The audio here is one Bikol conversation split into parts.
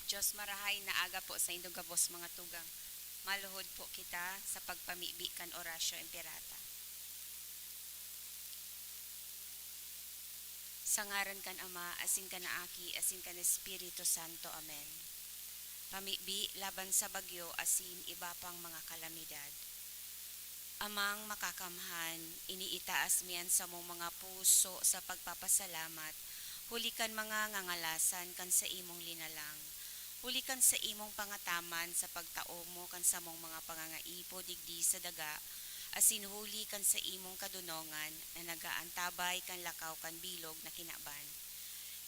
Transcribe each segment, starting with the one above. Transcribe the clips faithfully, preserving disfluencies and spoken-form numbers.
Diyos, marahay na aga po sa indong gabos mga tugang. Maluhod po kita sa pagpamibi kan Oratio Imperata. Sa ngaran kan Ama, asin kan Aki, asin kan Espiritu Santo. Amen. Pamibi laban sa bagyo asin iba pang mga kalamidad. Amang Makakamhan, iniitaas mi an samong mga puso sa pagpapasalamat huli kan mga ngangalasan kan saimong linalang, huli kan saimong pangataman sa pagtao mo kan samong mga pangangaipo digdi sa daga, asin huli kan saimong kadonongan na nagaantabay kan lakaw kan bilog na kinaban.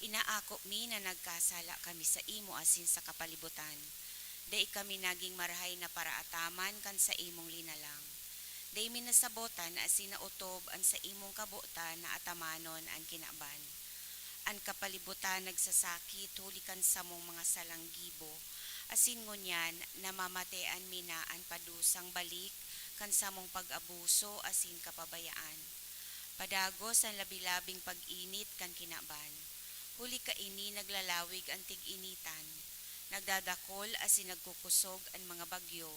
Inaako mi na nagkasala kami saimo asin sa kapalibutan. Dai kami nagin marahay na paraataman kan saimong linalang. Dai mi nasabotan asin naotob an saimong kabotan na atamanon an kinaban. An kapalibutan nagsasakit huli kan samong mga salang gibo, asin ngunyan namamatean mi na an padusang balik kan samong pag-abuso asin kapabayaan. Padagos an labi-labing pag-init kan kinaban. Huli kaini naglalawig an tig-initan, nagdadakol asin nagkukosog an mga bagyo,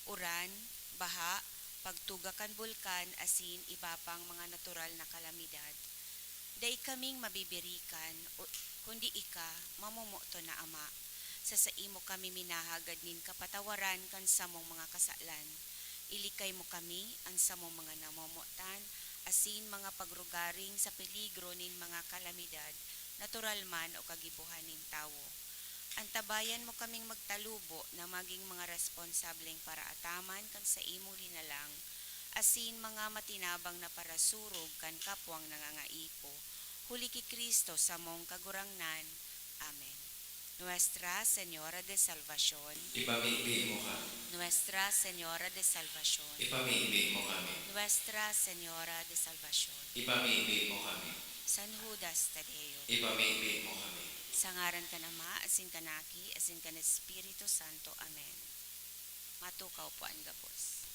uran, baha, pagtuga kan bulkan asin iba pang mga natural na kalamidad. Dai kaming mabibirikan, o, kundi ika, mamomoton na Ama. Sa saimo kami minahagad nin kapatawaran kan samong mga kasalan. Ilikay mo kami, an samong mga namomotan, asin mga pagrugaring sa peligro nin mga kalamidad, natural man o kagibohan nin tawo. Antabayan mo kaming magtalubo na magin mga responsableng paraataman kan saimong linalang, asin mga matinabang na parasurog kan kapwang nangangaipo, huli ki Cristo samong Kagurangnan. Amen. Nuestra Señora de Salvacion. Ipamibi mo kami. Nuestra Señora de Salvacion. Ipamibi mo kami. Nuestra Señora de Salvacion. Ipamibi mo kami. San Judas Tadeo. Ipamibi mo kami. Sa ngaran kan Ama, asin kan Aki, asin kan Espiritu Santo. Amen. Matukaw po an gabos.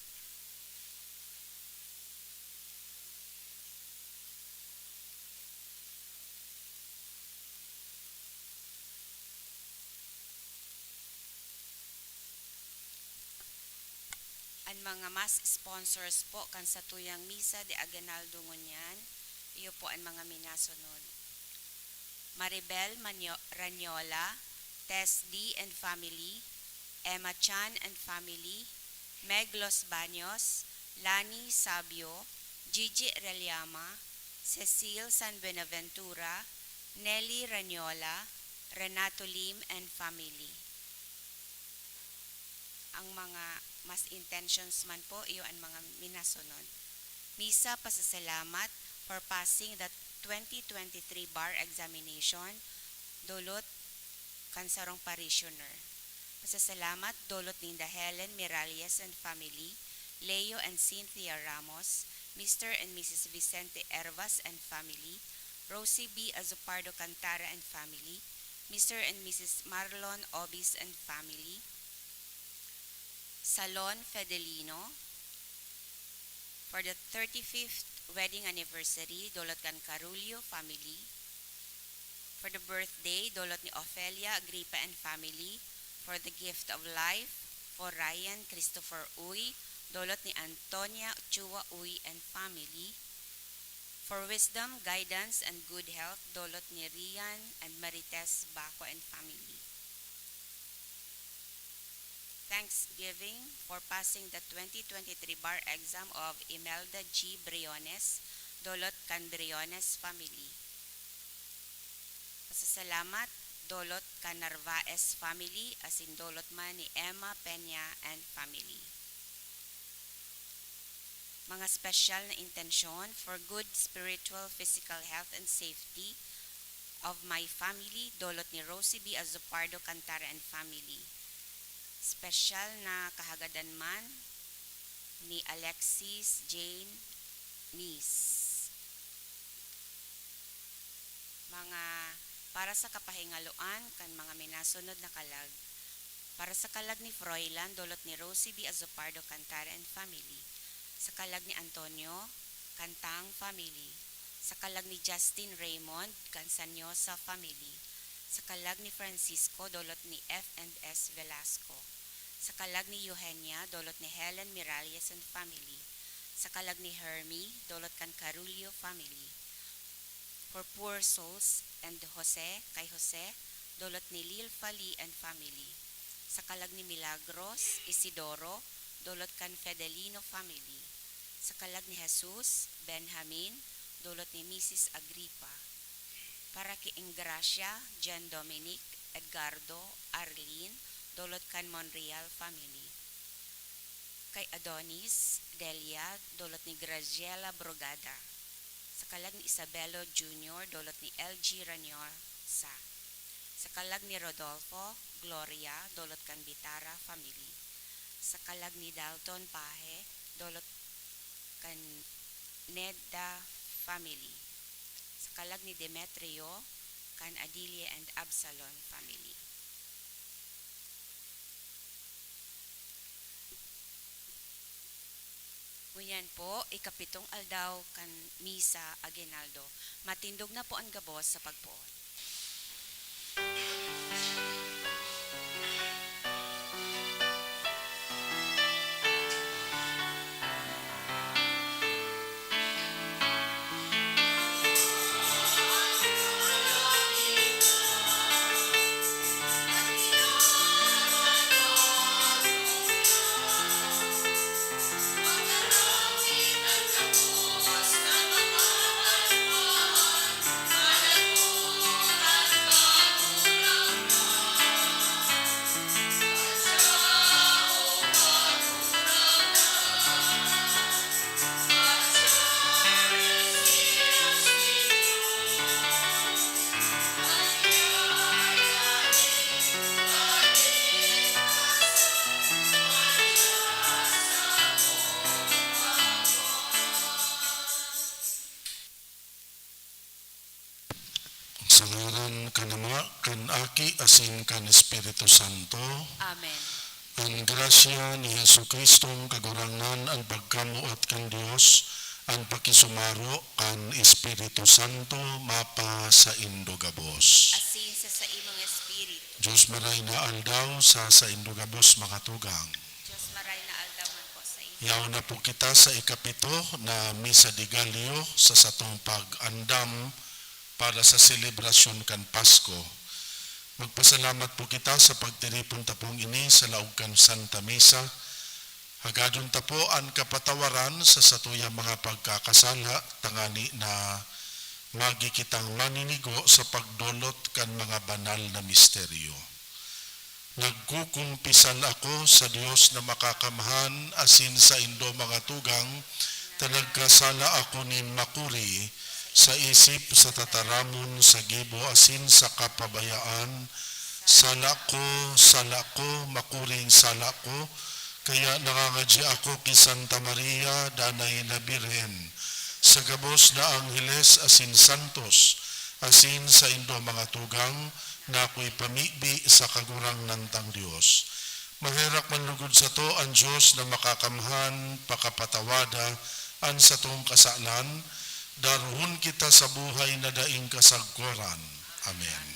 An mga mass sponsors po kan satuyang Misa de Aguinaldo ngunyan, iyo po an mga minasunod: Maribel Manyo-, Ranyola, Tess D and family, Emma Chan and family, Meg Los Baños, Lani Sabio, Gigi Reliama, Cecil San Buenaventura, Nelly Ranyola, Renato Lim and family. Ang mga mass intentions man po, iyo an mga minasunod: Misa pasasalamat for passing the twenty twenty-three bar examination, dulot kan sarong parishioner. Pasasalamat dulot ninda Helen Miralles and family, Leo and Cynthia Ramos, Mister and Missus Vicente Hervas and family, Rosie B Azupardo Cantara and family, Mister and Missus Marlon Obis and family, Salon Fedelino, for the thirty-fifth wedding anniversary, dulot kan Carullo family. For the birthday, dulot ni Ofelia Agripa and family. For the gift of life, for Ryan Christopher Uy, dulot ni Antonia Chua Uy and family. For wisdom, guidance, and good health, dulot ni Rian and Marites Baco and family. Thanksgiving for passing the twenty twenty-three bar exam of Imelda G Briones, dulot kan Briones family. Pasasalamat, dulot kan Narvaez family, asin dulot man ni Emma Peña and family. Mga special na intensyon for good spiritual, physical health and safety of my family, dulot ni Rosie B Azupardo Cantara and family. Special na kahagadan man ni Alexis Jane Nis. Mga para sa kapahingaloan kan mga minasunod na kalag. Para sa kalag ni Froilan, dulot ni Rosie B Azupardo Cantara and family. Sa kalag ni Antonio, Cantang family. Sa kalag ni Justin Raymond, Cansanyosa family. Sa kalag ni Francisco, dolot ni F and S Velasco. Sa kalag ni Eugenia, dolot ni Helen Miralles and family. Sa kalag ni Hermie, dolot kan Carullo family. For poor souls and Jose, kay Jose, dolot ni Lil Fali and family. Sa kalag ni Milagros Isidoro, dolot kan Fedelino family. Sa kalag ni Jesus, Benjamin, dolot ni Misis Agripa. Para ki Engracia, Jan Dominic, Edgardo, Arlene, dolot kan Monreal family. Kay Adonis, Delia, dolot ni Graziela Brogada. Sa kalag ni Isabelo Junior, dolot ni L G Ranyosa. Sa kalag ni Rodolfo, Gloria, dolot kan Bitara family. Sa kalag ni Dalton Pahe, dolot kan Neda family. Sa kalag ni Demetrio, kan Adilia and Absalon family. Ngunyan po, ikapitong aldaw kan Misa Aguinaldo. Matindog na po an gabos sa pagpoon. Sa ngaran kan Ama, kan Aki, asin kan Espiritu Santo. Amen. An grasya ni Jesu-Cristong Kagurangnan, an pagkamuot kan Dios, an pakisumaro kan Espiritu Santo, mapasaindo gabos. Asin sa saimong espiritu. Dios maray na aldaw sa saindo gabos, mga tugang. Dios maray na aldaw man po sa inyo. Yaon na po kita sa ikapito na Misa de Gallo sa satong pag-andam para sa selebrasyon kan Pasko. Magpasalamat po kita sa pagtiripon ta pong ini sa laog kan Santa Misa. Hagadon ta po an kapatawaran sa satuyang mga pagkakasala, tangani na magi kitang maninigo sa pagdolot kan mga banal na misteryo. Nagkukumpisal ako sa Dios na Makakamhan asin saindo, mga tugang, ta nagkasala ako nin makuri sa isip, sa tataramon, sa gibo, asin sa kapabayaan. Sala ko, sala ko, makuring sala ko, kaya nangangadya ako ki Santa Maria, Danay na Birhen, sa gabos na angheles asin santos, asin saindo, mga tugang, na akoy pamibi sa Kagurangnan tang Dios. Maherak man lugod sato an Dios na Makakamhan pakapatawada an satong kasalan, darhon kita sa buhay na daing kasagkoran. Amen.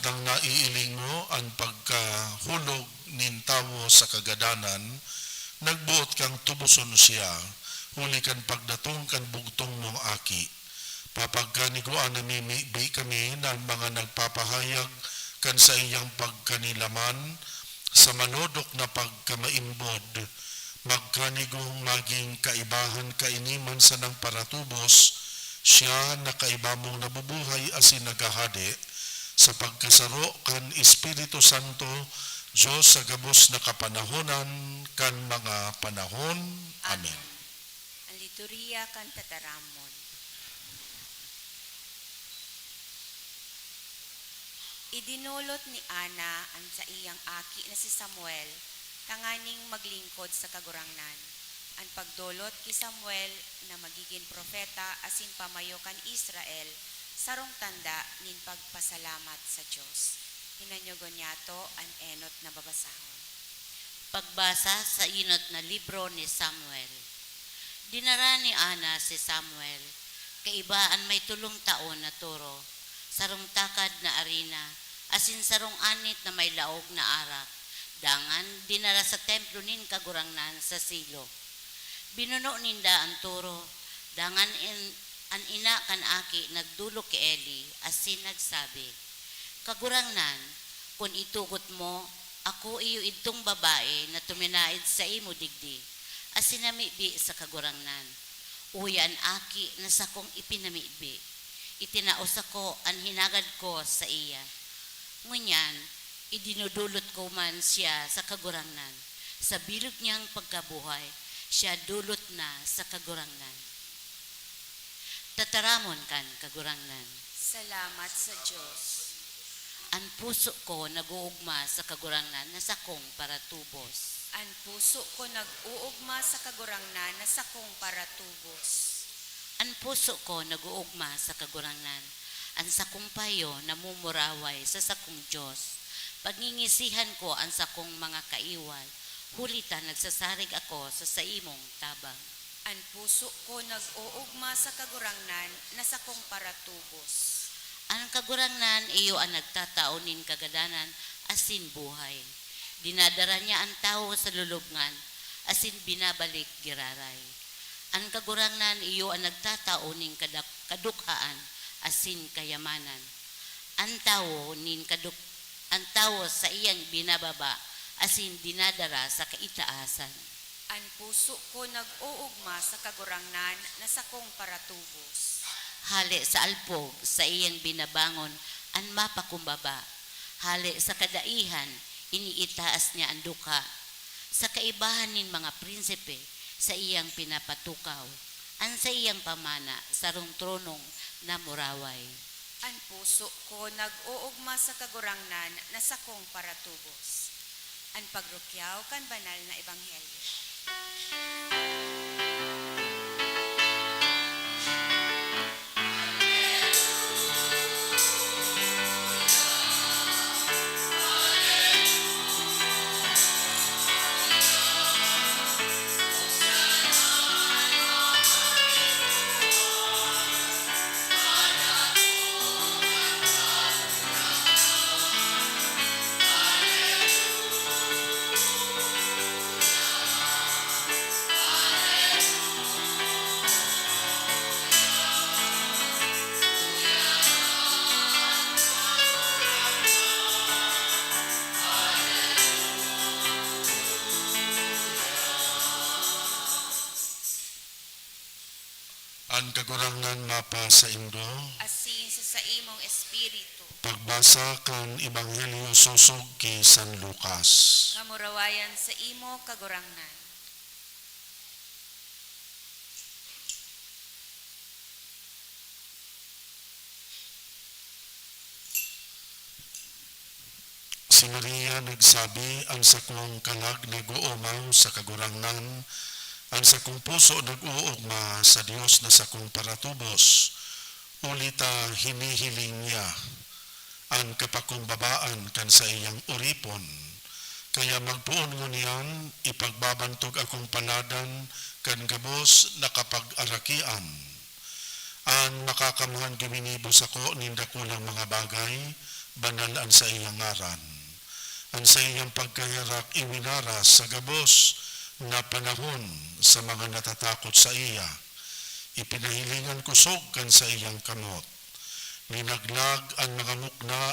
Nang naiiling mo an pagkahulog nin tawo sa kagadanan, nagboot kang tuboson siya, huli kan pagdatong kan bugtong mong Aki. Papagkanigoan namimibi kami na mga nagpapahayag kan saiyang pagkanilaman sa malodok na pagkamaimbod. Magkanigong maging kaibahan kaini man sanang paratubos, siya na kaiba mong nabubuhay asin naghahade, sa pagkasaro kan Espiritu Santo, Dios sa gabos na kapanahonan kan mga panahon. Amen. Amen. An liturhiya kan tataramon. Idinolot ni Ana an saiyang aki na si Samuel tanganing maglingkod sa Kagurangnan. An pagdolot ki Samuel na magigin propeta asin pamayo kan Israel, sarong tanda nin pagpasalamat sa Dios. Hinanyogon niyato an enot na babasahon. Pagbasa sa enot na libro ni Samuel. Dinara ni Ana si Samuel, kaiba an may tolong taon na toro, sarong takad na arina, asin sarong anit na may laog na arak. Dangan dinara sa templo nin Kagurangnan sa Silo. Binuno ninda an toro, dangan in, an ina kan aki nagdolok ki Eli asin nagsabi, "Kagurangnan, kun itugot mo, ako iyo idtong babae na tuminaed saimo digdi, asin namibi sa Kagurangnan. Uya an aki na sakong ipinamibi, itinao sako an hinagad ko saiya. Ngunyan, idinodolot ko man siya sa Kagurangnan, sa bilog niyang pagkabuhay, siya dolot na sa Kagurangnan." Tataramon kan Kagurangnan. Salamat sa Dios. An puso ko nag-oogma sa Kagurangnan na sakong paratubos. An puso ko nag-oogma sa Kagurangnan na sakong paratubos. An puso ko nag-oogma sa Kagurangnan, an sakong payo namumuraway sa sakong Dios. Pagngingisihan ko an sakong mga kaiwal, huli ta nagsasarig ako sa saimong tabang. An puso ko nag-oogma sa Kagurangnan na sakong paratubos. An Kagurangnan iyo an nagtatao nin kagadanan asin buhay. Dinadara niya an tawo sa lulubngan asin binabalik giraray. An Kagurangnan iyo an nagtatao nin kadak-, kadukhaan asin kayamanan. An tawo nin kaduk-, an tawo saiyang binababa asin dinadara sa kaitaasan. An puso ko nag-oogma sa Kagurangnan na sakong paratubos. Hale sa alpog, saiyang binabangon an mapakumbaba. Hale sa kadaihan, iniitaas niya an dukha. Sa kaibahan nin mga prinsipe, saiyang pinapatukaw. An saiyang pamana, sarong tronong namuraway. An puso ko nag-oogma sa Kagurangnan na sakong paratubos. An pagrukyaw kan banal na ebanghelyo. An Kagurangnan mapasaindo. Asin sa saimong espiritu. Pagbasa kan Ebanghelyo sosog ki San Lucas. Kamurawayan saimo, Kagurangnan. Si Maria nagsabi, "An sakong kalag nag-oomaw sa Kagurangnan, an sakong puso nag-oogma sa Dios na sakong paratubos, huli ta hinihiling niya an kapakumbabaan kan saiyang oripon. Kaya magpoon ngunyan, ipagbabantog akong panadan kan gabos na kapag-arakian. An Makakamhan guminibo sako nin dakulang mga bagay, Banal an saiyang ngaran. An saiyang pagkaherak iwinaras sa gabos na panahon sa mga natatakot saiya. Ipinahilingan kosog kan saiyang kamot. Linaglag an mga mukna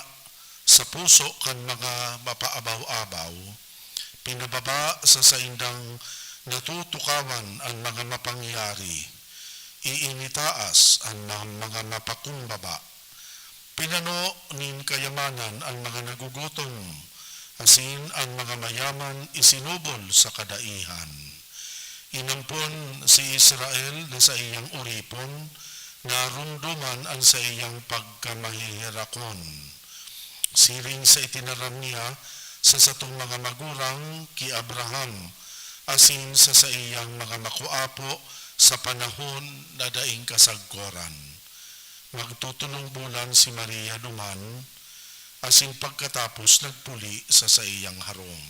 sa puso kan mga mapaabaw-abaw. Pinababa sa saindang natutukawan an mga mapangyari. Iinitaas an mga, mga mapakumbaba. Pinano nin kayamanan an mga nagugutom, asin an mga mayaman isinubol sa kadaihan. Inampon si Israel na saiyang oripon, naromdoman an saiyang pagkamaheherakon. Siring sa itinaram niya sa satong mga magurang ki Abraham, asin sa saiyang mga makuapo sa panahon na daing kasagkoran. Magtutolong bulan si Maria duman, asin pagkatapos nagpuli sa saiyang harong.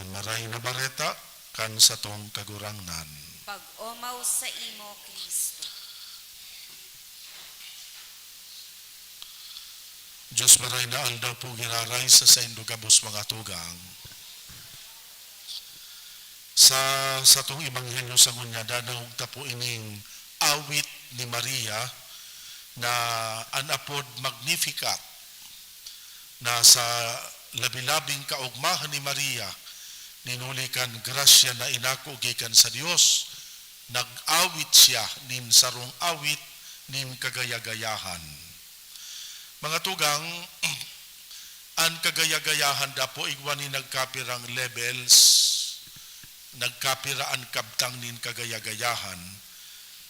An Maray na Bareta kan satong Kagurangnan. Pag-omaw sa imo, Cristo. Diyos, maray na aldaw po giraray sa saindo gabos mga tugang. Sa satong ebanghelyo sa ngunyan, danahog ta po ining awit ni Maria na an apod Magnificat, na sa labi-labing kaogmahan ni Maria, ninuli kan grasya na inako gikan sa Dios, nag-awit siya nin sarong awit nin kagaya-gayahan. Mga tugang, an kagaya-gayahan dapo igwa nin nagkapirang levels, nagkapira an kabtang nin kagaya-gayahan.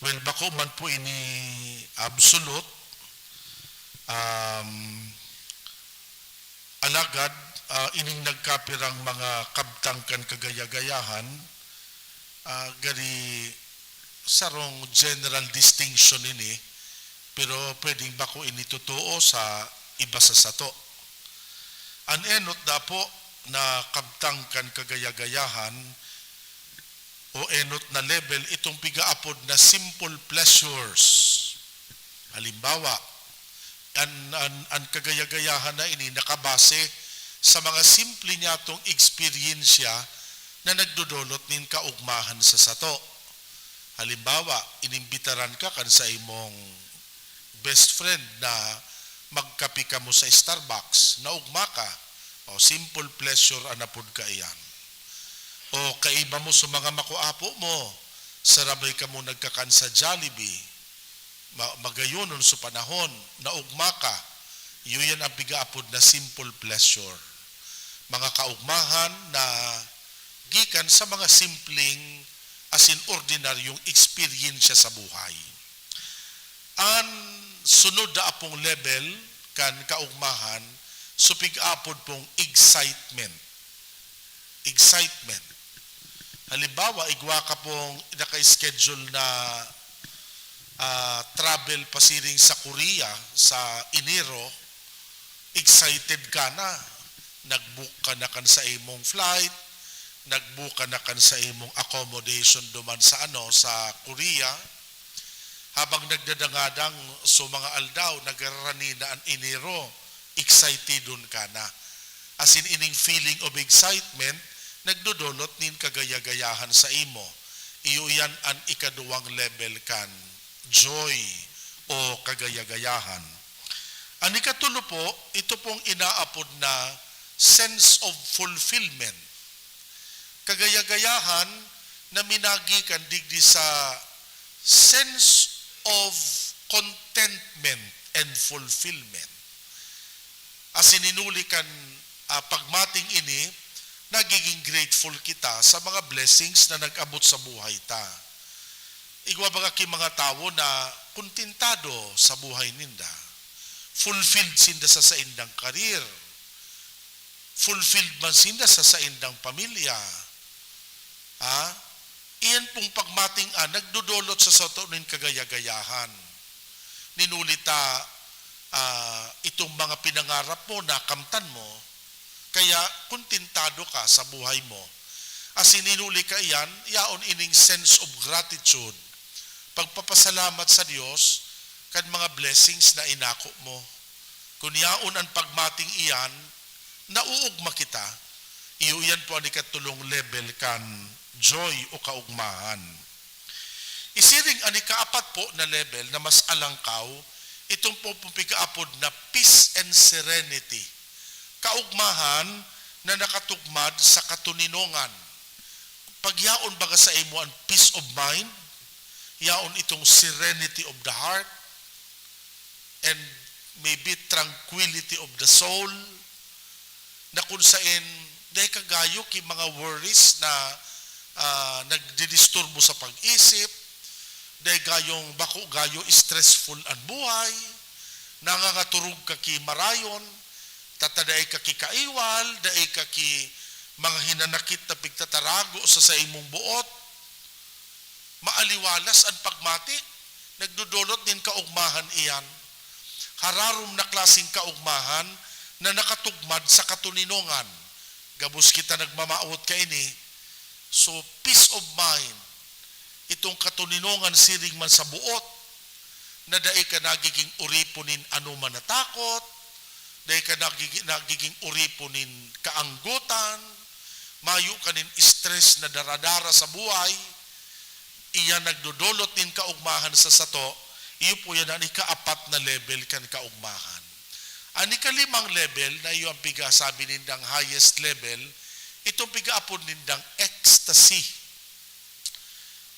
Well, bako man po ini absolute. Um, alagad, ah, ining nagkapirang mga kabtang kan kagaya-gayahan, ah, gari sarong general distinction ini, pero pwedeng bako ini totoo sa iba sa sato. An enot dapo na kabtang kan kagaya-gayahan o enot na level, itong pigaapod na simple pleasures. Halimbawa, an, an, an kagaya-gayahan na ini nakabase sa mga simple niyatong eksperyensya na nagdodolot nin kaogmahan sa sato. Halimbawa, inimbitaran ka kan sa imong best friend na magkape kamo sa Starbucks, naogma ka, o simple pleasure an apod kaiyan. O kaiba mo sa mga makuapo mo, sarabay kamo nagkakan sa Jollibee, ma-, magayonon sa panahon, naogma ka, iyo yan ang pigaapod na simple pleasure. Mga kaogmahan na gikan sa mga simpleng asin ordinaryong eksperyensya sa buhay. An sunod na apong level kan kaogmahan, so pigaapod pong excitement. Excitement. Halimbawa, igwa ka pong naka-schedule na, ah, travel pasiring sa Korea sa Enero, excited ka na. Nag-book ka na kan sa imong flight, nag-book ka na kan sa imong accommodation duman sa, ano, sa Korea. Habang nagdadangadang so mga aldaw, nagrarani na an Enero, excitedon ka na. Asin ining feeling of excitement, nagdodolot nin kagaya-gayahan sa imo. Iyo iyan an ikaduwang level kan joy o kagaya-gayahan. An ikatulo po, ito pong inaapod na sense of fulfillment. Kagaya-gayahan na minagikan digdi sa sense of contentment and fulfillment. Asin hinuli kan, ah, pagmating ini, nagiging grateful kita sa mga blessings na nag-abot sa buhay ta. Igwa baga ki mga tawo na kontentado sa buhay ninda. Fulfilled sinda sa saindang career. Fulfilled man sinda sa saindang pamilya. Ha? Iyan pong pagmating-an, nagdodolot sa sato nin kagaya-gayahan. Ninuli ta, ah, itong mga pinangarap mo, nakamtan mo, kaya kontentado ka sa buhay mo. Asin hinuli kaiyan, yaon ining sense of gratitude, pagpapasalamat sa Dios kan mga blessings na inako mo. Kun yaon an pagmating iyan, nauugma kita. Iyo iyan po an ikatulong level kan joy o kaugmahan. Isiring an ikaapat po na level na mas alangkaw, itong po pong pigaapod na peace and serenity. Kaugmahan na nakatugmad sa katoninongan. Pagyaon baga sa imo an peace of mind, yaon itong serenity of the heart, and maybe tranquility of the soul, na kun saen dai ka gayo ki mga worries na, ah, nagdidisturbo sa pag-isip, dai gayong bako gayo stressful an buhay, nangangaturog ka ki marayon, tata dai ka ki kaiwal, dai ka ki mga hinanakit na pigtatarago sa saimong buot. Maaliwalas an pagmati, nagdodolot nin kaugmahan iyan. Hararom na klaseng kaugmahan na nakatugmad sa katoninongan. Gabos kita nagmamawot kaini. So, peace of mind. Itong katoninongan siring man sa buot, na dai ka nagiging oripon nin anoman na takot, dai ka nagigi-, nagiging oripon nin kaanggotan, mayo ka nin stress na daradara sa buhay, iyan nagdodolot nin kaugmahan sa sato, iyo po yan an ikaapat na level kan kaugmahan. An ikalimang level, na iyo an pigasabi nindang highest level, itong pigaapod nindang ecstasy.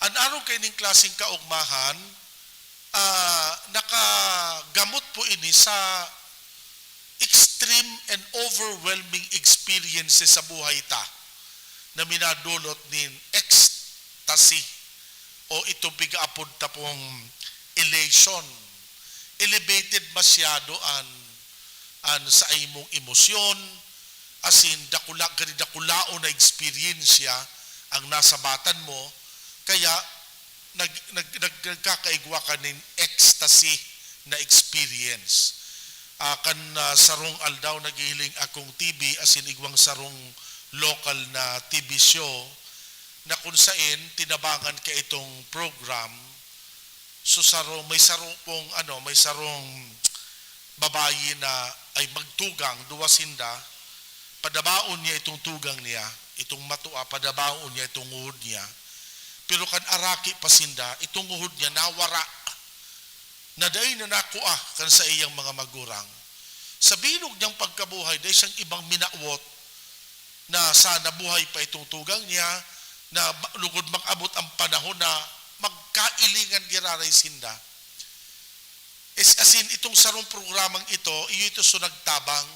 An arog kaining klaseng kaugmahan, ah, nakagamot po ini sa extreme and overwhelming experiences sa buhay ta na minadolot nin ecstasy o itong pigaapod ta pong elation. Elevated masyado an, an sa imong emosyon, asin dakula, gani dakulaon na eksperyensya ang nasabatan mo, kaya nag-, nag-, nag-, nagkakaigwa ka nin ecstasy na experience. Ah, kan, ah, sarong aldaw naghihiling akong T V asin igwang sarong local na T V show na kun saen tinabangan ka itong program. So, saro, may saro pong, ano, may sarong babayi na ay magtugang, duwa sinda, padabaon niya itong tugang niya, itong matua, padabaon niya itong nguhod niya. Pero kan araki pa sinda, itong nguhod niya nawara, na dai na nakua kan saiyang mga magurang. Sa bilog niyang pagkabuhay, dai siyang ibang minawot na sana buhay pa itong tugang niya, na ma-, lugod mag-abot ang panahon na magkailingan giraray sinda. Is, asin, itong sarong programang ito, iyo ito so nagtabang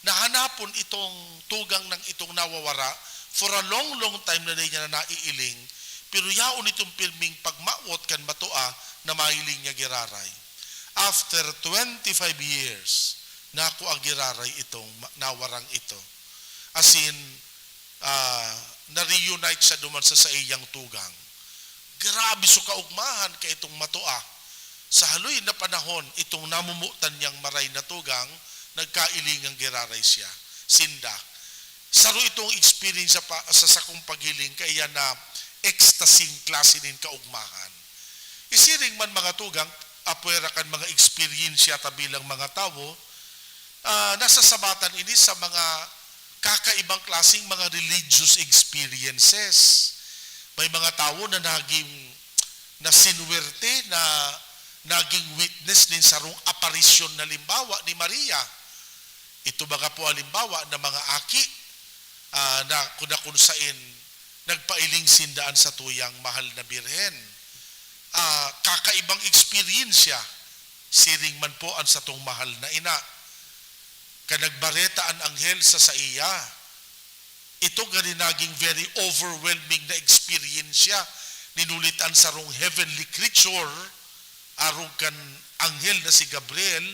na hanapon itong tugang nang itong nawawara for a long, long time na dai niya na naiiling, pero yaon itong pirming pagmawot kan matua na mahiling niya giraray. After twenty-five years, nakua giraray itong ma-, nawarang ito. Asin, ah, na-reunite siya duman sa saiyang tugang. Grabe so kaugmahan kaitong matua. Sa haloy na panahon, itong namomotan niyang maray na tugang, nagkailingan giraray siya, sinda. Saro itong experience sa pa, sa sakong paghiling, kaiyan na ecstasy klase nin kaugmahan. Isiring man, mga tugang, apwera kan mga eksperyensya ta bilang mga tawo, ah, nasasabatan ini sa mga kakaibang klaseng mga religious experiences. May mga tawo na naging, na sinuwerte na naging witness nin sarong aparisyon, halimbawa, ni Maria. Ito baga po, halimbawa, na mga aki, ah, na, na kun saen nagpailing sinda an satuyang mahal na Birhen. Ah, kakaibang eksperyensya, siring man po an satong mahal na ina. Kan nagbareta an anghel sa saiya, ito gani naging very overwhelming na eksperyensya. Ninulit an sarong heavenly creature, arog kan anghel na si Gabriel,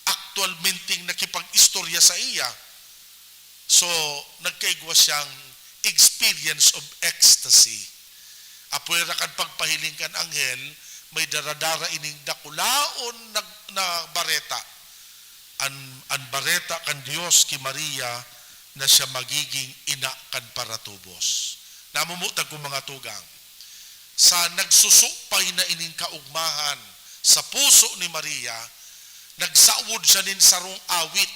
aktualmenteng nakipag-istorya saiya. So, nagkaigwa siyang experience of ecstasy. Apwera kan pagpahiling kan anghel, may daradara ining dakulaon na, na bareta. An, an bareta kan Dios ki Maria na siya magiging ina kan paratubos. Namumuta ko, mga tugang, sa nagsusupay na ining kaugmahan sa puso ni Maria, Nagsawod siya nin sarong awit.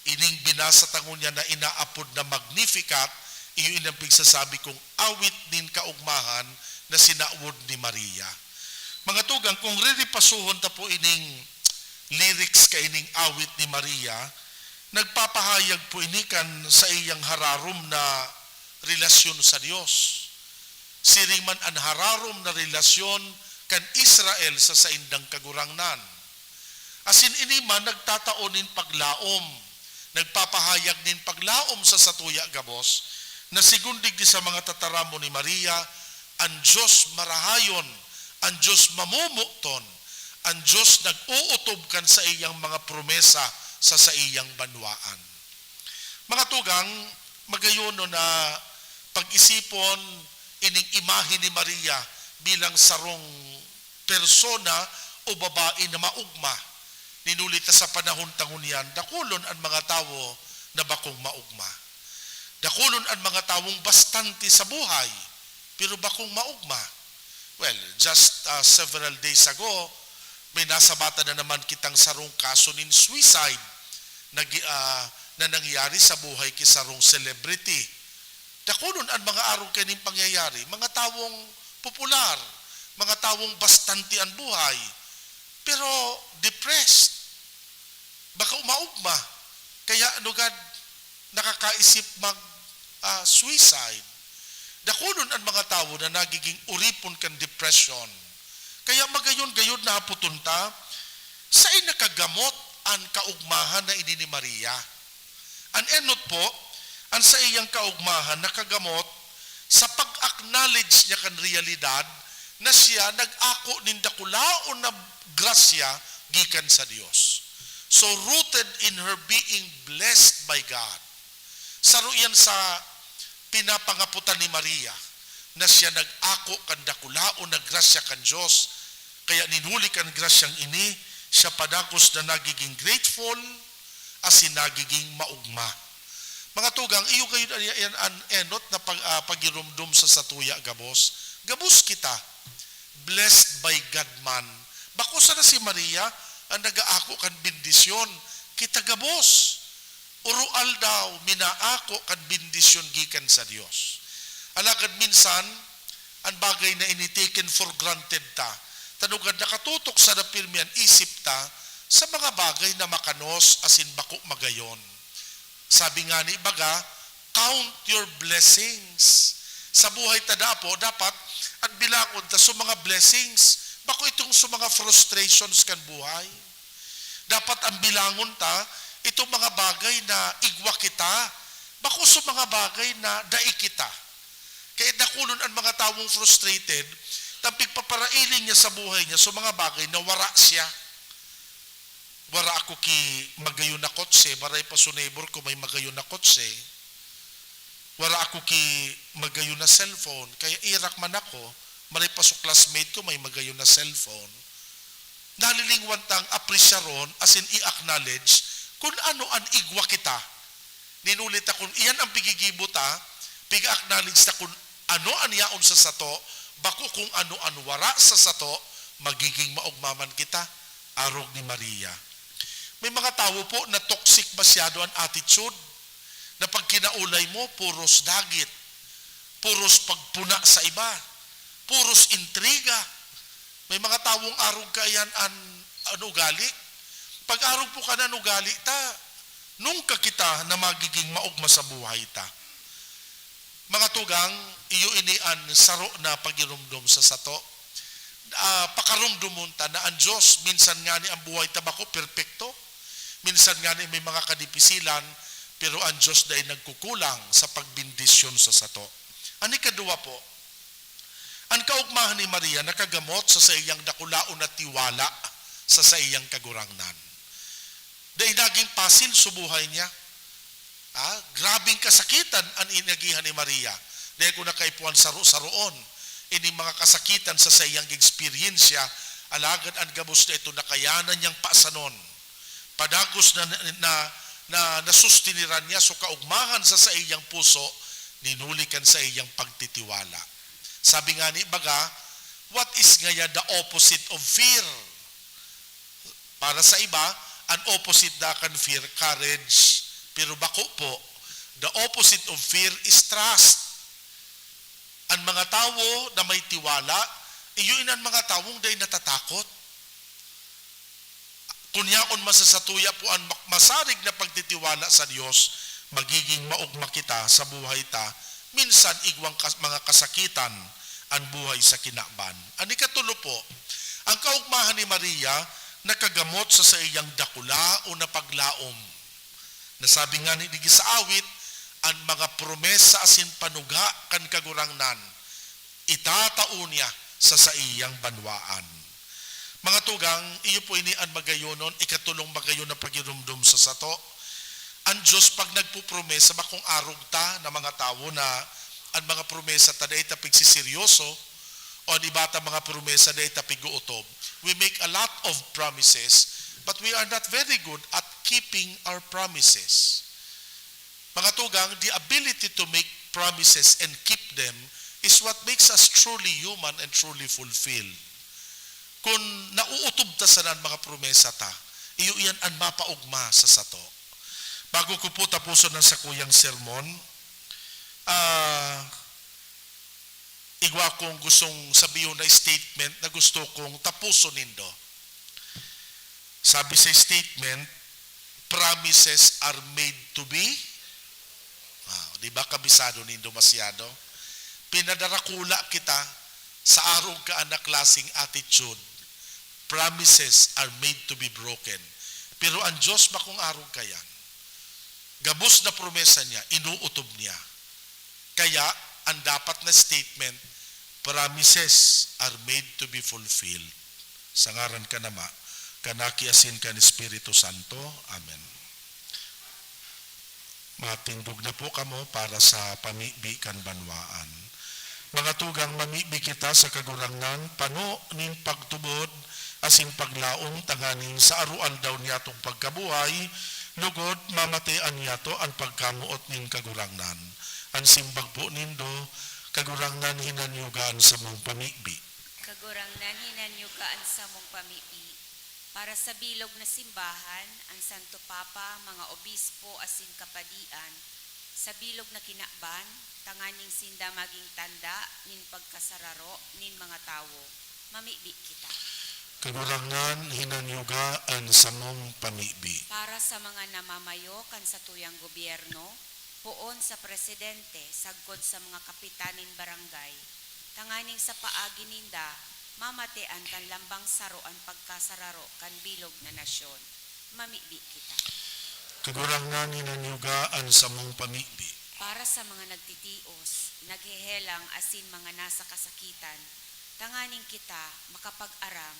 Ining binasa ta ngunyan na inaapod na Magnificat, iyo ini an pigsasabi kong awit nin kaogmahan na sinawod ni Maria. Mga tugang, kung riripasohon ta po ining lyrics kaining awit ni Maria, nagpapahayag po ini kan saiyang hararom na relasyon sa Dios. Siring man an hararom na relasyon kan Israel sa saindang Kagurangnan. Asin ini man nagtatao nin paglaom, nagpapahayag nin paglaom sa satuya gabos, na segun digdi sa mga tataramon ni Maria, an Dios marahayon, an Dios mamomoton, an Dios nag-ootob kan saiyang mga promesa sa saiyang banwaan. Mga tugang, magayon no na pag-isipon ining imahe ni Maria bilang sarong persona o babae na maogma. Nin huli ta sa panahon ta ngunyan, dakulon an mga tawo na bakong maogma. Dakulon an mga tawong bastante sa buhay, pero bakong maogma. Well, just, ah, several days ago, may nasabatan na naman kitang sarong kaso nin suicide na gi-, ah, na nangyari sa buhay ki sarong celebrity. Dakulon an mga arog kaining pangyayari, mga tawong popular, mga tawong bastante an buhay, pero depressed, baka umaogma, kaya lugad nakakaisip mag, ah, suicide. Dakulon an mga tawo na nagiging oripon kan depression. Kaya magayon gayod na hapoton ta, saen nakagamot an kaogmahan na ini ni Maria? An enot po, an saiyang kaogmahan nakagamot sa pag-acknowledge niya kan realidad na siya nag-ako nin dakulaon na grasya gikan sa Dios. So, rooted in her being blessed by God. Saro iyan sa pinapangapotan ni Maria na siya nag-ako kan dakulaon na grasya kan Dios. Kaya nin huli kan grasyang ini, siya padagos na nagiging grateful asin nagiging maogma. Mga tugang, iyo gayud an, an, an enot na pag, ah, pagiromdom sa satuya gabos. Gabos kita. Blessed by God man. Bako sana si Maria an nagaako kan bendisyon. Kita gabos. Oro-aldaw, minaako kan bendisyon gikan sa Dios. Alagad minsan, an bagay na ini taken for granted ta. Ta lugad nakatutok sana pirmi an isip ta sa mga bagay na makanos asin bako magayon. Sabi ngani baga, "Count your blessings." Sa buhay ta dapo, dapat an bilangon ta sa mga blessings, bako itong sa mga frustrations kan buhay. Dapat an bilangon ta, itong mga bagay na igwa kita, bako sa mga bagay na dai kita. Kaya dakulon an mga tawong frustrated, ta an pigpaparailing niya sa buhay niya sa mga bagay na wara siya. Wara ako ki magayon na kotse, maray pa sa neighbor ko may magayon na kotse. Wara ako ki magayon na cellphone, kaya irak man ako, maray pa sa classmate ko may magayon na cellphone. Nalilingwan tang apresyaron asin i-acknowledge kun ano an igwa kita. Nin huli ta kun iyan an pigigibo ta, piga-acknowledge ta kun ano an yaon sa sato, bako kung ano an wara sa sato, magiging maogma man kita, arog ni Maria. May mga tawo po na toxic masyado an attitude, na pag kinaulay mo, puros dagit, puros pagpuna sa iba, puros intriga. May mga tawong arog kaiyan an, an ugali. Pag arog po kan an ugali ta, nungka kita na magiging maogma sa buhay ta. Mga tugang, iyo ini an saro na pagiromdom sa sato. Ah, pakaromdomon ta na an Dios, minsan ngani an buhay ta bako perpekto, minsan ngani may mga kadipisilan, pero an Dios dai nagkukulang sa pagbendisyon sa sato. An ikaduwa po, an kaogmahan ni Maria nakagamot sa saiyang dakulaon na tiwala sa saiyang Kagurangnan. Dai naging pasil sa buhay niya. Ah, grabing kasakitan an inagihan ni Maria. Dai ko na kaipuhan saro-saroon ining mga kasakitan sa saiyang eksperyensya, alagad an gabos na ito nakayanan niyang pasanon. Padagos na, na, na, nasustiniran niya so kaogmahan sa saiyang puso, nin huli kan saiyang pagtitiwala. Sabi ngani baga, what is ngaya the opposite of fear? Para sa iba, an opposite da kan fear, courage. Pero bako po, the opposite of fear is trust. An mga tawo na may tiwala, iyo inan mga tawong dai natatakot. Kun yaon masasatuya po an mak-, masarig na pagtitiwala sa Dios, magiging maogma kita sa buhay ta, minsan igwang kas-, mga kasakitan an buhay sa kinaban. An ikatulo po, ang kaogmahan ni Maria nakagamot sa saiyang dakula o na paglaom. Nasabi ngani digdi sa awit, an mga promesa asin panuga kan Kagurangnan, itatao niya sa saiyang banwaan. Mga tugang, iyo po ini an magayonon, ikatulong magayon na pagirumdom sa sato. An Dios, pag nagpopromesa, bakong arog ta na mga tawo na an mga promesa ta dai ta pigsiseryoso, o an iba ta mga promesa dai ta pig-ootob. We make a lot of promises, but we are not very good at keeping our promises. Mga tugang, the ability to make promises and keep them is what makes us truly human and truly fulfilled. Kun nauutob ta sana an mga promesa ta, iyo iyan an mapaogma sa sato. Bago ko po tapuson ang sakuyang sermon, ah, igwa kong gustong sabihon na statement na gusto kong tapuson nindo. Sabi sa statement, "Promises are made to be." Ah, di ba kabisado nindo masyado? Pinadarakula kita sa arog ka na klaseng attitude. Promises are made to be broken. Pero ang Diyos bakong arog kaiyan. Gabos na promesa niya, inuutob niya. Kaya, ang dapat na statement, "Promises are made to be fulfilled." Sa ngaran kan Ama, kan Aki, asin kan Espiritu Santo. Amen. Matindog na po kamo para sa pamibi kan banwaan. Mga tugang, mamibi kita sa Kagurangnan, pano nin pagtubod asin paglaom tanganing sa aroaldaw niyatong pagkabuhay, lugod, mamatean niyato an pagkamoot nin Kagurangnan. An simbag po nindo, Kagurangnan, hinanyuga an samong pamibi. Kagurangnan, hinanyuga an samong pamibi. Para sa bilog na simbahan, an Santo Papa, mga obispo asin kapadian, sa bilog na kinaban, tanganing sinda magin tanda nin pagkasararo nin mga tawo, mamibi kita. Kagurangnan, hinanyuga an samong pamibi. Para sa mga namamayo kan satuyang gobyerno, poon sa presidente, sagkod sa mga kapitan nin barangay, tanganing sa paagi ninda, mamatean kan lambang saro an pagkasararo kan bilog na nasyon, mamibi kita. Kagurangnan, hinanyuga an samong pamibi. Para sa mga nagtitios, naghehelang asin mga nasa kasakitan, tanganing kita makapag-arang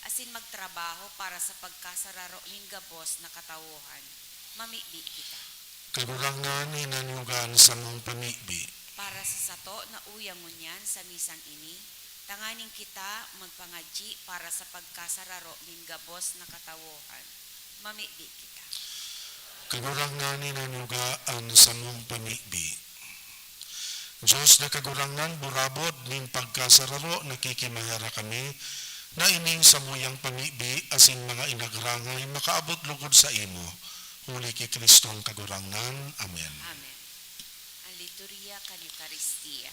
asin magtrabaho para sa pagkasararo nin gabos na katawohan, mamibi kita. Kagurangnan, hinanyuga an samong pamibi. Para sa sato na uya ngunyan sa misang ini, tanganing kita magpangadyi para sa pagkasararo nin gabos na katawohan, mamibi kita. Kagurangnan, hinanyuga an samong pamibi. Dios na Kagurangnan, burabod nin pagkasararo, nakikimaherak kami na ining samuyang pamibi asin mga inagrangay makaabot lugod saimo, huli ki Cristo an Kagurangnan. Amen. Amen. An liturhiya kan Eukaristia.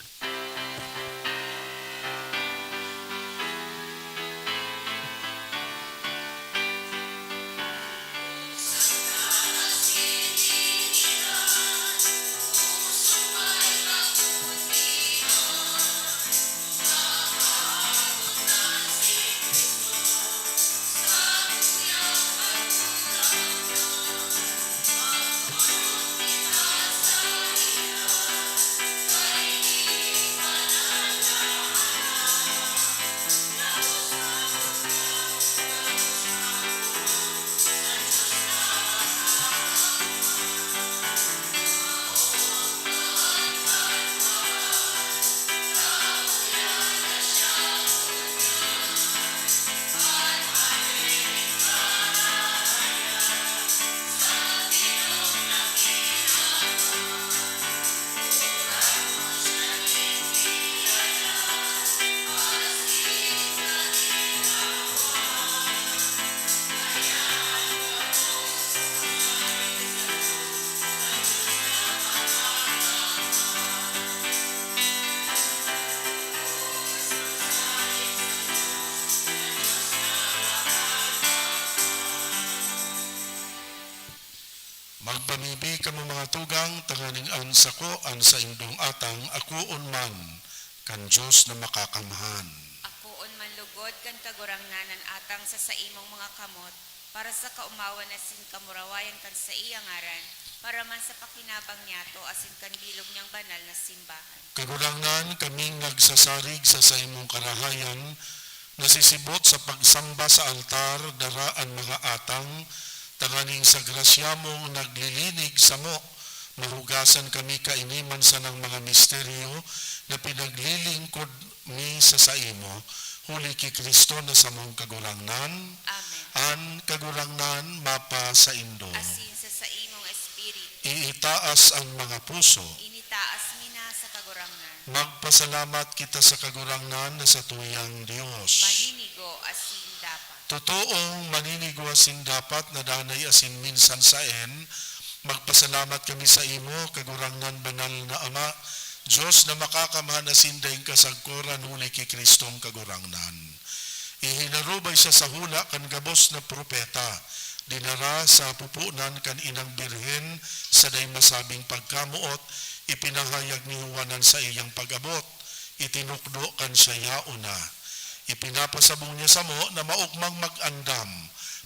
tanganing an sako, an saindong atang, akoon man kan Dios na Makakamhan. Akoon man lugod kan Kagurangnan an atang sa saimong mga kamot, para sa kaomawan asin kamurawayan kan saiyang ngaran, para man sa pakinabang niyato asin kan bilog niyang banal na simbahan. Kagurangnan, kaming nagsasarig sa saimong karahayan, nasisibot sa pagsamba sa altar, dara an mga atang, tanganing sa grasya mong naglilinig samo, mahugasan kami kaini man sanang mga misteryo na pinaglilingkod mi sa saimo, huli ki Cristo na samong Kagurangnan. Amen. An Kagurangnan mapasaindo. Asin sa saimong espiritu. Iitaas an mga puso. Initaas mi na sa Kagurangnan. Magpasalamat kita sa Kagurangnan na satuyang Dios. Maninigo asin dapat. Totoong maninigo asin dapat na danay asin minsan saen, magpasalamat kami saimo, Kagurangnan, banal na Ama, Dios na Makakamhan asin daing kasagkoran, huli ki Cristong Kagurangnan. Ihinarubay siya sa hula kan gabos na propeta, dinara sa pupunan kan inang birhen sa daing masabing pagkamoot, ipinahayag ni Juan an saiyang pag-abot, itinukdo kan siya yaon na. Ipinapasabong niya samo na maogmang mag-andam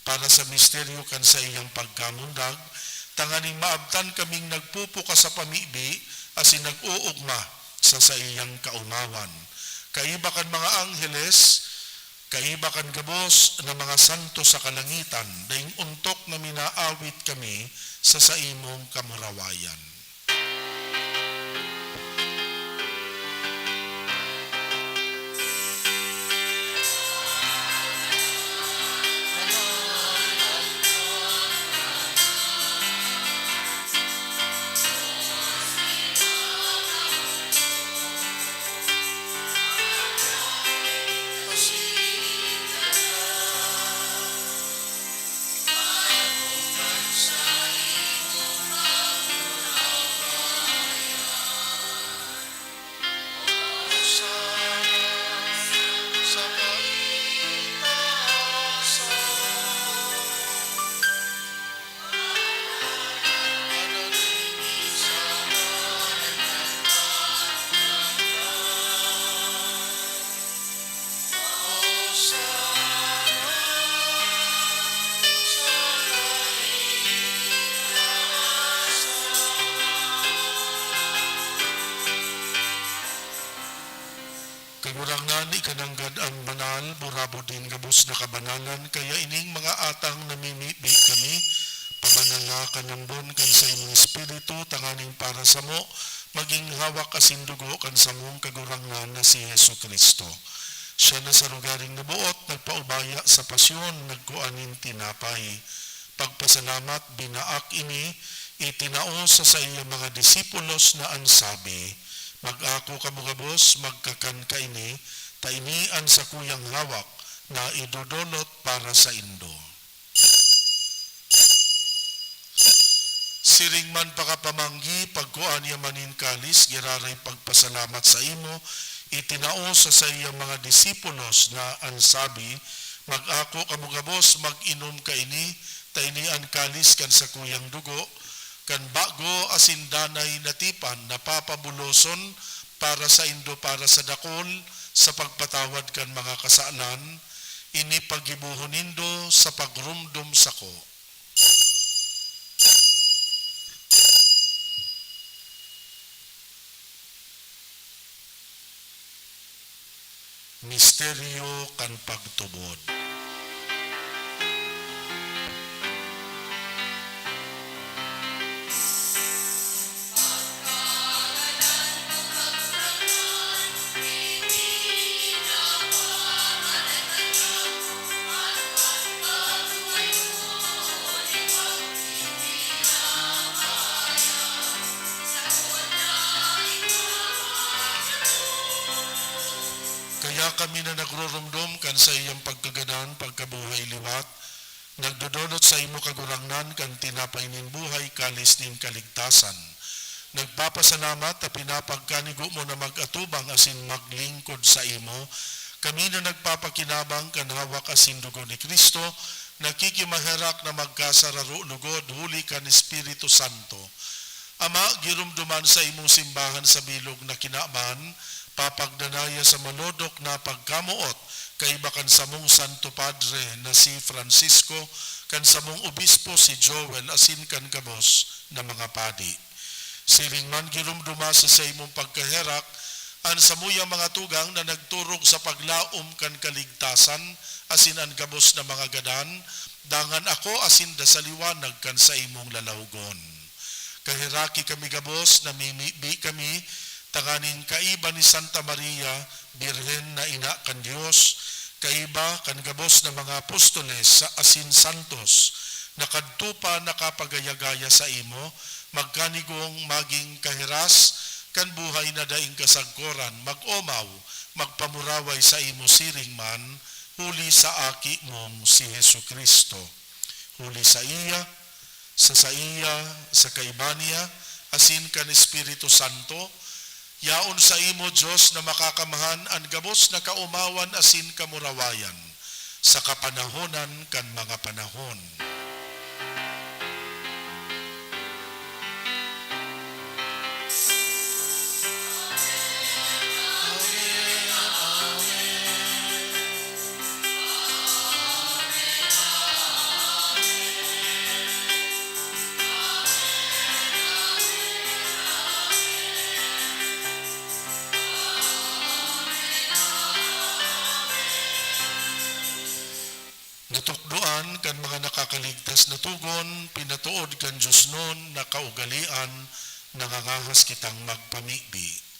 para sa misteryo kan saiyang pagkamundag, tanganing maabtan kaming nagpupukas sa pamibi asin nag-oogma sa saiyang kaomawan. Kaiba kan mga angheles, kaiba kan gabos na mga santos sa kalangitan, daing ontok na minaawit kami sa saimong kamurawayan. Kagurangnan, ika nanggad an banal, burabod nin gabos na kabanalan, kaya ining mga atang namimibi kami, pabanala kan ambon kan saimong Espiritu, tanganing para samo magin hawak asin dugo kan samong Kagurangnan na si Jesu-Cristo. Siya na sa lugaring naboot, nagpaubaya sa pasyon, nagkua nin tinapay. Pagpasalamat, binaak ini, itinao sa saiyang mga disipulos na an sabi, "Mag-ako kamo gabos, magkakan kaini, ta ini an sakuyang hawak na idodolot para saindo." Siring man pakapamanggi, pagkua niya man nin kalis, giraray pagpasalamat saimo, itinao sa saiyang mga disipulos na an sabi, "Mag-ako kamo gabos, mag-inom kaini, ta ini an kalis kan sakuyang dugo, kan bago asin danay na tipan na papabuloson para saindo, para sa dakul, sa pagpatawad kan mga kasalan. Ini paggibohon nindo sa pagromdom sako." Misteryo kan pagtubod. Kaya kami na nagroromdom kan saiyang pagkagadan, pagkabuhay liwat, nagdodolot saimo, Kagurangnan, kan tinapay nin buhay, kalis nin kaligtasan. Nagpapasalamat ta pinapagkanigo mo na mag-atubang asin maglingkod saimo. Kami na nagpapakinabang kan hawak asin dugo ni Cristo, nakikimaherak na magkasararo lugod huli kan Espiritu Santo. Ama, giromdoman sa imong simbahan sa bilog na kinaban, papagdanaya sa malodok na pagkamoot kaiba kan samong Santo Padre na si Francisco, kan samong obispo si Joel, asin kan gabos na mga padi. Siring man, giromdoma sa saimong pagkaherak an samuyang mga tugang na nagturog sa paglaom kan kaligtasan asin an gabos na mga gadan, dangan ako asin da sa liwanag kan saimong lalawgon. Kaheraki kami gabos, namimibi kami tanganing kaiba ni Santa Maria, Birhen na Ina kan Dios, kaiba kan gabos na mga apostoles asin santos na kadto pa nakapagaya-gaya saimo, magkanigong magin kahiras kan buhay na daing kasagkoran, mag-omaw, magpamuraway saimo siring man, huli sa Aki mong si Jesu-Cristo. Huli saiya, sa saiya, sa kaiba niya, asin kan Espiritu Santo, yaon saimo, Dios na Makakamhan, an gabos na kaomawan asin kamurawayan, sa kapanahonan kan mga panahon. Natukdoan kan mga nakakaligtas na togon, pinatood kan diosnon na kaugalean, nangangahas kitang magpamibi.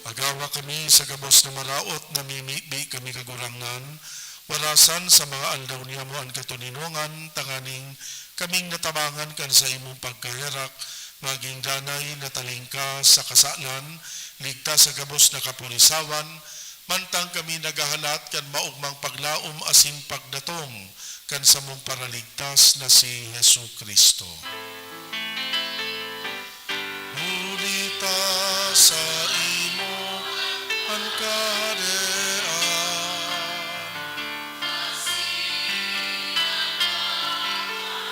Agawa kami sa gabos na maraot, namimibi kami, Kagurangnan, warasan sa mga aldaw niyamo an katoninongan, tanganing kaming natabangan kan saimong pagkaherak, magin danay na talingkas sa kasalan, ligtas sa gabos na kapurisawan, mantang kami naghahalat kan maogmang paglaom asin pagdatong kan samong Paraligtas na si Jesu-Cristo. Huli ta saimo an Kahadean,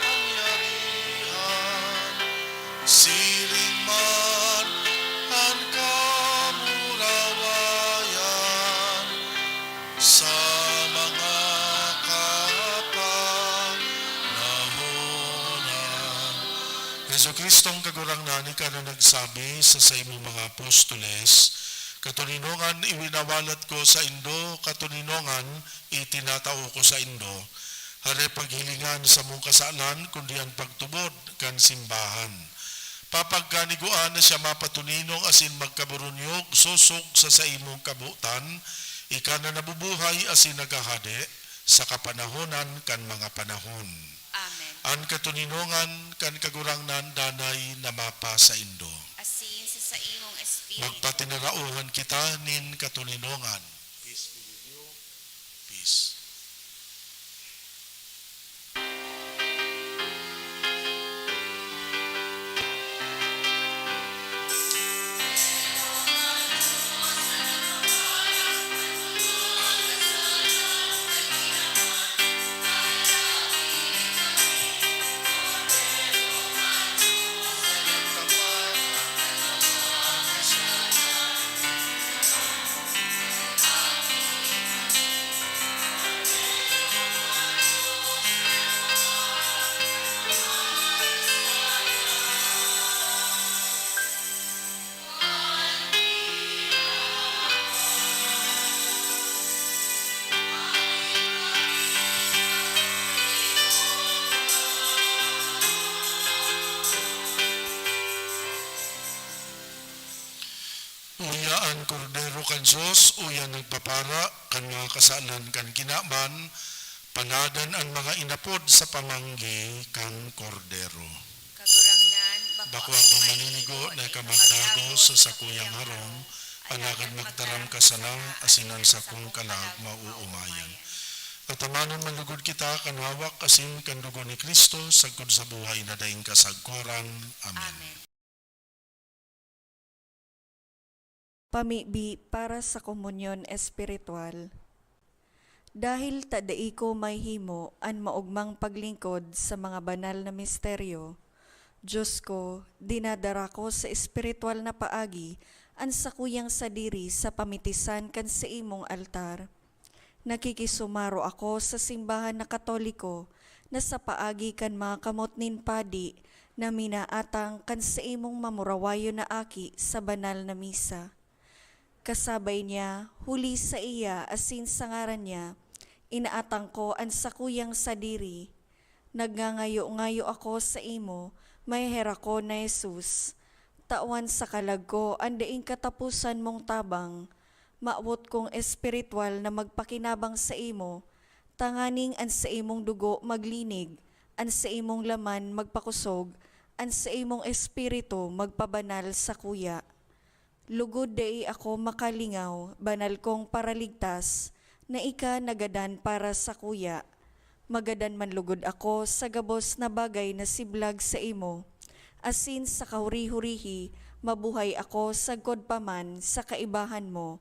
an yarihan, siring man an kamurawayan sa mga kapanahonan. Jesu-Cristong Kagurangnan, ika na nagsabi sa saimong mga apostoles, "Katoninongan iwinawalat ko saindo, katoninongan itinatao ko saindo." Dai paghilingan sa mong kasalan, kundi an pagtubod kan simbahan. Papagkaniguan na siya mapatuninong asin magkaburunyog sosog sa saimong kabotan, ika na nabubuhay asin naghahade sa kapanahonan kan mga panahon. Amen. An katoninongan kan Kagurangnan danay na mapasaindo. Asin sa saimong espiritu. Magpatinaraohan kita nin katoninongan. Peace be with you. Peace. Uya an Kordero kan Dios, uya nagpapara kan mga kasalan kan kinaban, panadan an mga inapod sa pamanggi kan Kordero. Kagurangnan, bako akong maninigo na ika magdagos sa sakuyang harong, alagad magtaram ka sana, asin an sakong kalag maoomayan. Tatamanon man lugod kita kan hawak asin kan dugo ni Cristo, sagkod sa buhay na daing kasagkoran. Amen. Amen. Pamibi para sa komunyon espiritual. Dahil ta dai ko mahimo an maogmang paglingkod sa mga banal na misteryo, Dios ko, dinadara ko sa espiritual na paagi an sakuyang sadiri sa pamitisan kan saimong altar. Nakikisumaro ako sa simbahan na Katoliko na sa paagi kan mga kamot nin padi na minaatang kan saimong mamurawayon na aki sa banal na misa. Kasabay niya, huli saiya asin sa ngaran niya, inaatang ko an sakuyang sadiri. Nagngangayo-ngayo ako saimo, maheherakon na Jesus. Tawan sa kalag ko an daing kataposan mong tabang. Mawot kong espiritual na magpakinabang saimo, tanganing an saimong dugo maglinig, an saimong laman magpakosog, an saimong espiritu magpabanal sakuya. Lugod dai ako makalingaw, banal kong Paraligtas, na ika nagadan para sakuya. Magadan man lugod ako sa gabos na bagay na siblag saimo, asin sa kahuri-hurihi mabuhay ako sagkod pa man sa kaibahan mo.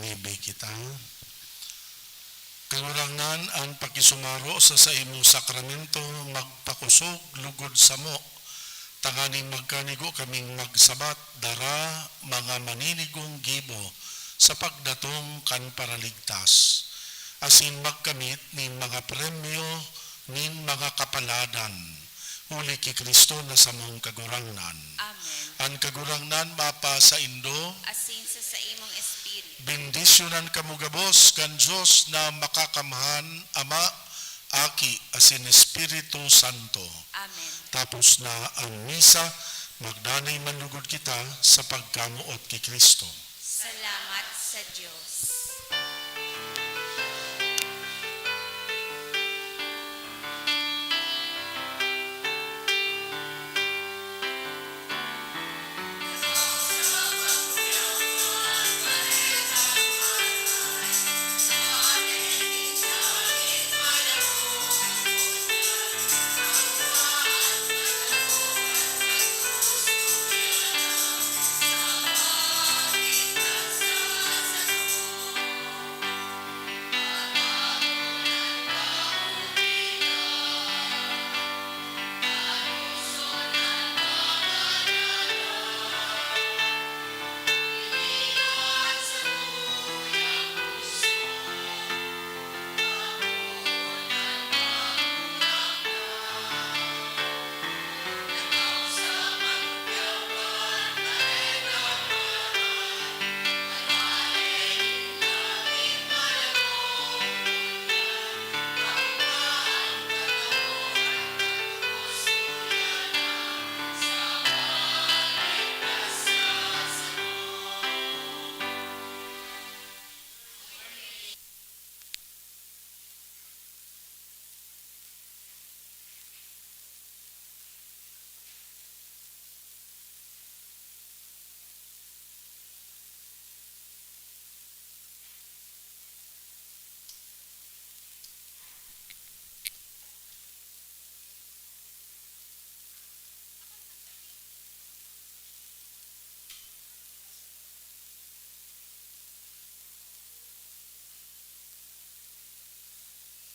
Nibi kita. Kagurangnan, an pakisumaro sa saimong sakramento magpakosog lugod samo, tanganing magkanigo kaming magsabat, dara mga maninigong gibo sa pagdatong kan Paraligtas, asin magkamit nin mga premyo nin mga kapaladan, huli ki Cristo na samong Kagurangnan. Amen. An Kagurangnan mapasaindo. Asin sa saimong espiritu. Bendisyonan kamo gabos kan Dios na Makakamhan, Ama, Aki, asin Espiritu Santo. Amen. Tapos na ang misa, magdanay man lugod kita sa pagkamoot ki Cristo. Salamat sa Dios.